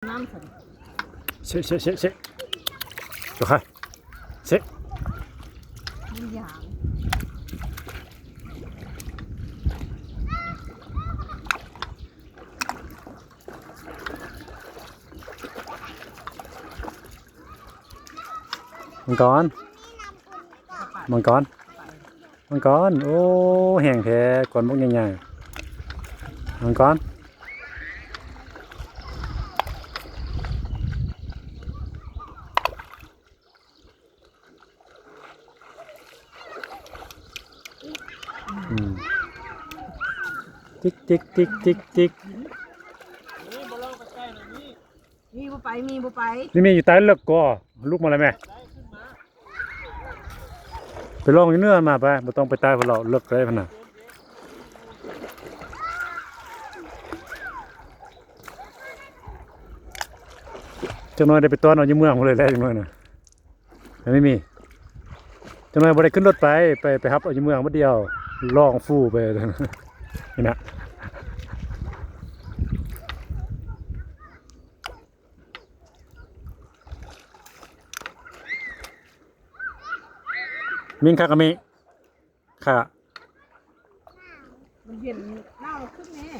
ນ້ຳຊັ້ນ ເຊະ ເຊະ ເຊະ ເຊະ ໂອເຄ ເຊະ ມັນຢາງ ມັງກອນ ມັງກອນ ມັງກອນ ໂອ້ ແຮງແທ້ ກ້ອນບັກໃຫຍ່ໆ ມັງກອນ ອືມ ຕິກໆໆໆໆ ມີບໍ່ໄປ ມີບໍ່ໄປ ນີ້ ມີຢູ່ໃຕ້ເລິກກໍ ລຸກມາແລ້ວແມ່ ໄປລອງຢູ່ເໜືອມາໄປ ບໍ່ຕ້ອງໄປໃຕ້ພຸ້ນດອກ ເລິກໄດ້ພຸ້ນນະ ຈັກໜ້ອຍໄດ້ໄປຕ້ອນເອົາຢູ່ເມືອງພຸ້ນເລີຍແຫຼະ ຈັກໜ້ອຍນະ ແຕ່ໄມ່ມີ ຈັກໜ້ອຍບໍ່ໄດ້ຂຶ້ນລົດໄປ ໄປ ໄປຮັບເອົາຢູ່ເມືອງບາດດຽວ ລອງຟູໄປ ນີ້ນະ. ມິງຄາກາມິ ຄ່າ ມັນເຢັນ ເອົາຂຶ້ນແດ່